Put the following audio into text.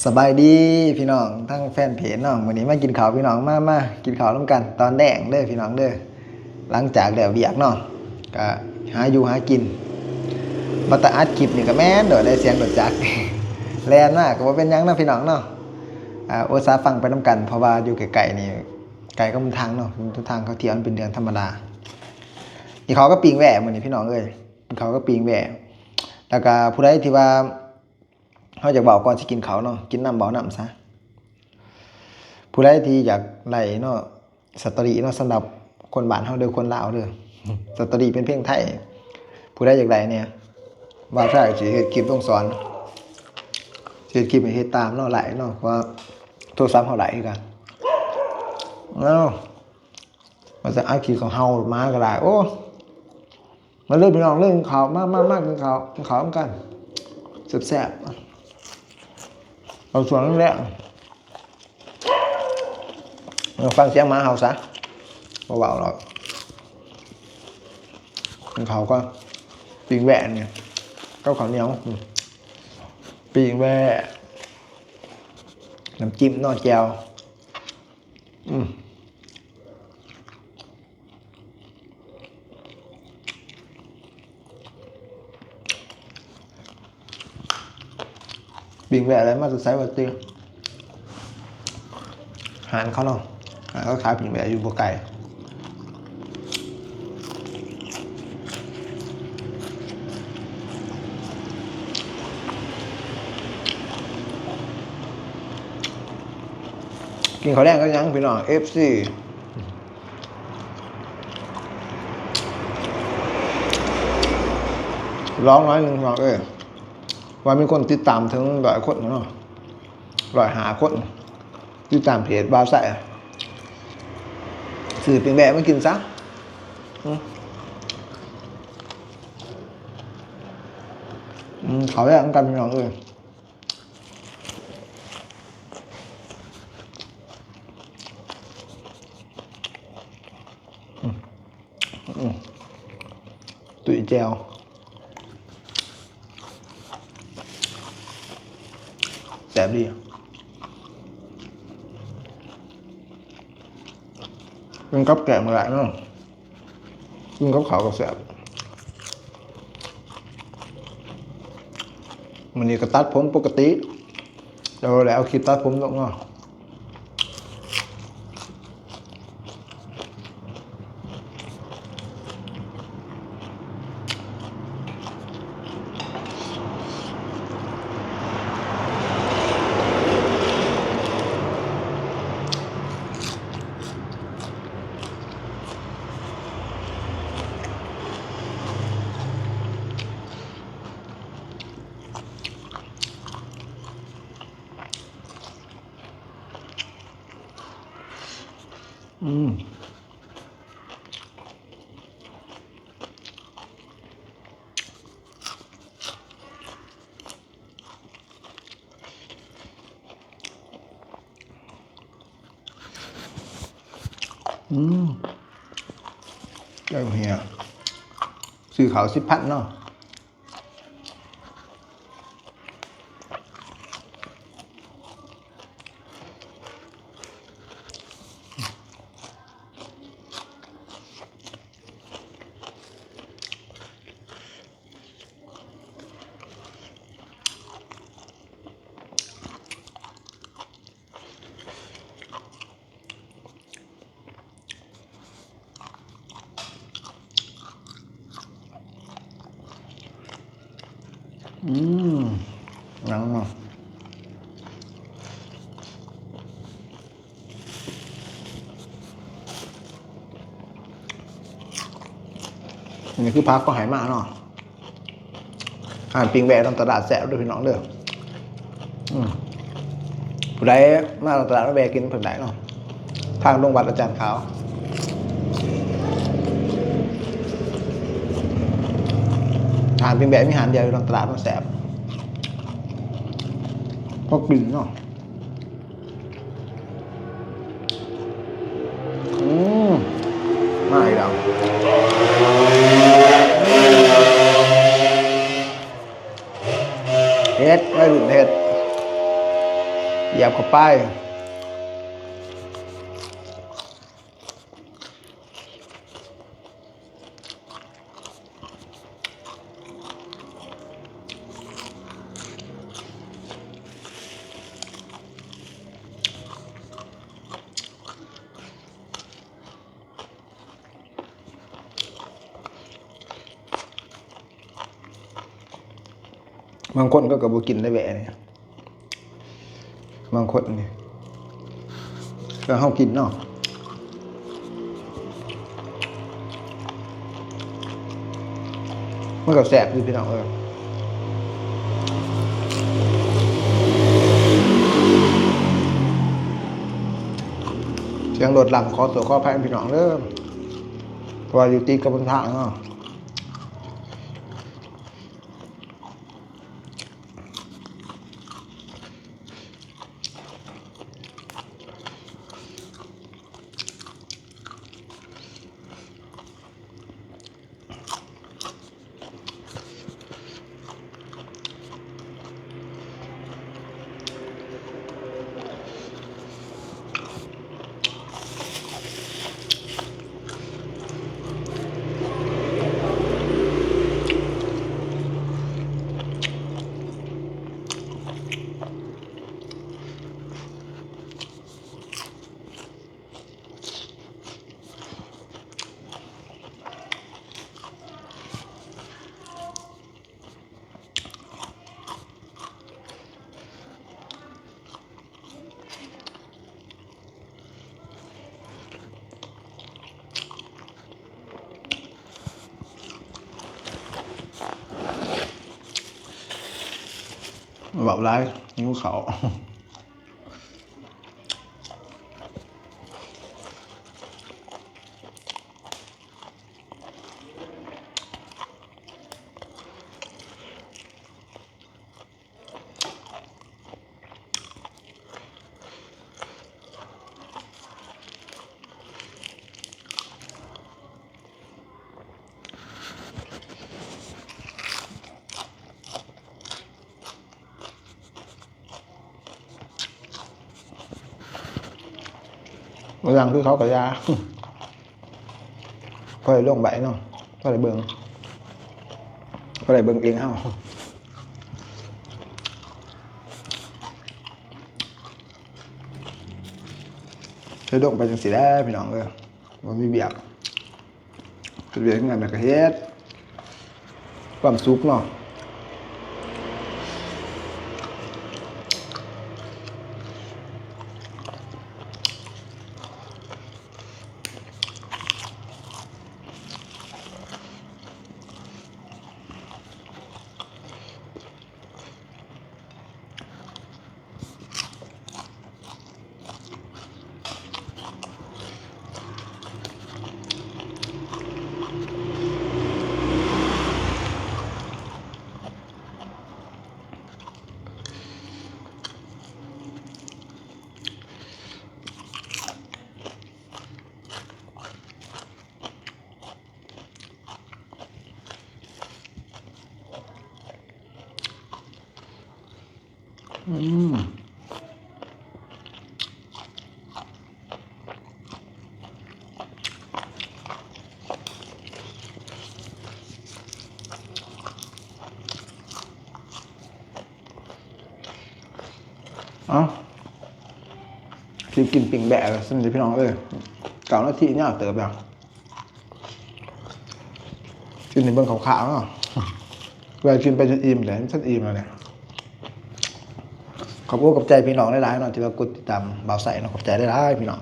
ສະບາຍດີພີ່ນ້ອງທາງແຟນເພຈເນາະ, ມື້ນີ້ມາກິນເຂົ້າພີ່ນ້ອງ, ມາ ມາກິນເຂົ້ານຳກັນຕອນແລງເດີພີ່ນ້ອງເດີ. ຫຼັງຈາກແລ້ວວຽກເນາະ ກະຫາຢູ່ຫາກິນ, ມາແຕ່ອັດຄລິບນີ້ກະແມ່ນໂດດໄດ້ສຽງລົດຈັກ ແລ່ນມາກະບໍ່ເປັນຫຍັງເນາະພີ່ນ້ອງເນາະ. ອາ ໂອດສາຟັງໄປນຳກັນ ເພາະວ່າຢູ່ໃກ້ໆນີ້ ໃກ້ກັບເມືອງທາງເນາະ, ເມືອງທາງເຂົາທ່ຽວມັນເປັນເລື່ອງທຳມະດາ. ກິນເຂົ້າກັບປີ້ງແຫວະມື້ນີ້ພີ່ນ້ອງເອີຍ, ກິນເຂົ້າກັບປີ້ງແຫວະ. ແລ້ວກະຜູ້ໃດທີ່ວ່າ ເຮົາຢາກເວົ້າກ່ອນຊິກິນເຂົ້າເນາະ, ກິນນ້ຳເວົ້ານ້ຳຊະ. ຜູ້ໃດທີ່ຢາກໄດ້ເນາະ ສະຕໍຣີເນາະ, ສຳລັບຄົນບ້ານເຮົາເດີ ຄົນລາວເດີ ສະຕໍຣີເປັນເພງໄທ. ຜູ້ໃດຢາກໄດ້ແດ່ ບ່າວຊາຍຊິເຮັດຄລິບລົງສອນ, ຊິເຮັດຄລິບໃຫ້ເຮັດຕາມເນາະ, ໄລເນາະ, ເພາະວ່າໂທລະສັບເຮົາໄລຄືກັນ. ເອົາ ວ່າຈະອັດຄລິບຂອງເຮົາມາກໍໄດ້. ໂອ້ ມາເດີພີ່ນ້ອງເດີ ກິນເຂົ້າ ມາ ມາ ມາກິນເຂົ້າ ກິນເຂົ້ານຳກັນ ແຊບໆ. ເອົາສ່ວນແລກ ເອົາ ຟັງສຽງໝາເຫົ່າຊະ ບໍ່ເວົ້າດອກ. ກິນເຂົ້າກ່ອນ, ປີ້ງແຫວະນີ້ ກັບເຂົ້າໜຽວ ອືມ ປີ້ງແຫວະ ນ້ຳຈິ້ມເນາະ ແຈ່ວ. ອືມ ປີ້ງແຫວະໄດ້ມາແຕ່ໃສວ່າຕິ? ຮ້ານເຂົາເນາະ, ຮ້ານເຂົາຂາຍປີ້ງແຫວະຢູ່ບໍ່ໄກ. ກິນເຂົ້າແລງກັບຫຍັງພີ່ນ້ອງ ເອັຟຊີ? ລອງໜ້ອຍໜຶ່ງພີ່ນ້ອງເອີຍ, ວ່າມີຄົນຕິດຕາມເຖິງຮ້ອຍຄົນເນາະ, ຮ້ອຍຫ້າຄົນ ຕິດຕາມເພຈບ່າວໄຊ. ຊື້ປີ້ງແຫວະມາກິນຊະ. ອືມ ອືມ ເຂົ້າແລງກັນພີ່ນ້ອງເອີຍ. ອືມ ຕຸ້ຍແຈ່ວ ແຊບດີ. ກິນກັບແກງກໍໄດ້ເນາະ, ກິນກັບເຂົ້າກໍແຊບ. ມື້ນີ້ກໍຕັດຜົມປົກກະຕິ, ແຕ່ວ່າບໍ່ໄດ້ເອົາຄລິບຕັດຜົມລົງເນາະ. ອືມ ອືມ ແກງເຫື່ອ ຊື້ເຂົ້າສິບພັນເນາະ. ອືມ ຫຍັງເນາະ ອັນນີ້ຄືຜັກເຂົາໃຫ້ມາເນາະ. ຮ້ານປີ້ງແຫວະນຳຕະຫຼາດແຊບເດີພີ່ນ້ອງເດີ. ອືມ ຜູ້ໃດມາຕະຫຼາດມາແວ່ກິນເພິ່ນໄດ້ເນາະ, ທາງລົງວັດອາຈານຂາວ. ຮ້ານປີ້ງແຫວະມີຮ້ານດຽວຢູ່ນຳຕະຫຼາດ ມັນແຊບ ພໍກິນເນາະ. ອືມ ມາອີກແລ້ວ ເຮັດ ໄວລຸ້ນເຮັດ. ສຽບເຂົ້າໄປ. ບາງຄົນເຂົາກໍບໍ່ກິນໄດ້ແຫວະນີ້ ບາງຄົນນີ້ ແຕ່ເຮົາກິນເນາະ ມັນກໍແຊບຢູ່ພີ່ນ້ອງເອີຍ. ສຽງລົດຫຼັງ ຂໍໂທດຂໍອະໄພພີ່ນ້ອງເດີ ເພາະວ່າຢູ່ຕິດກັບເສັ້ນທາງເນາະ. ເວົ້າຫຼາຍ ຫິວເຂົ້າ. ບາງຢ່າງຄືເຂົາກໍຢ່າ ພໍໄດ້ລົງໄປເນາະ ພໍໄດ້ເບິ່ງ ພໍໄດ້ເບິ່ງເອງເຮົາ ເຮັດລົງໄປຈັ່ງຊີ້ແຫຼະພີ່ນ້ອງເອີຍ ບໍ່ມີວຽກ. ເຮັດວຽກເຮືອນແລ້ວກໍເຮັດ ຄວາມສຸກເນາະ. ອືມ ເອົ້າ ຊິກິນປີ້ງແບ້ແລ້ວຊັ້ນເດີພີ່ນ້ອງເອີຍ ເກົ້ານາທີຍາວເຕີບແລ້ວ. ກິນໃຫ້ເບິ່ງຄາວໆເນາະ ເພື່ອກິນໄປຈົນອີ່ມແຫຼະ ຈົນອີ່ມແລ້ວນີ້. ຂອບອົກຂອບໃຈພີ່ນ້ອງຫຼາຍໆເນາະ ທີ່ວ່າກົດຕິດຕາມບ່າວໄຊເນາະ ຂອບໃຈຫຼາຍໆພີ່ນ້ອງ.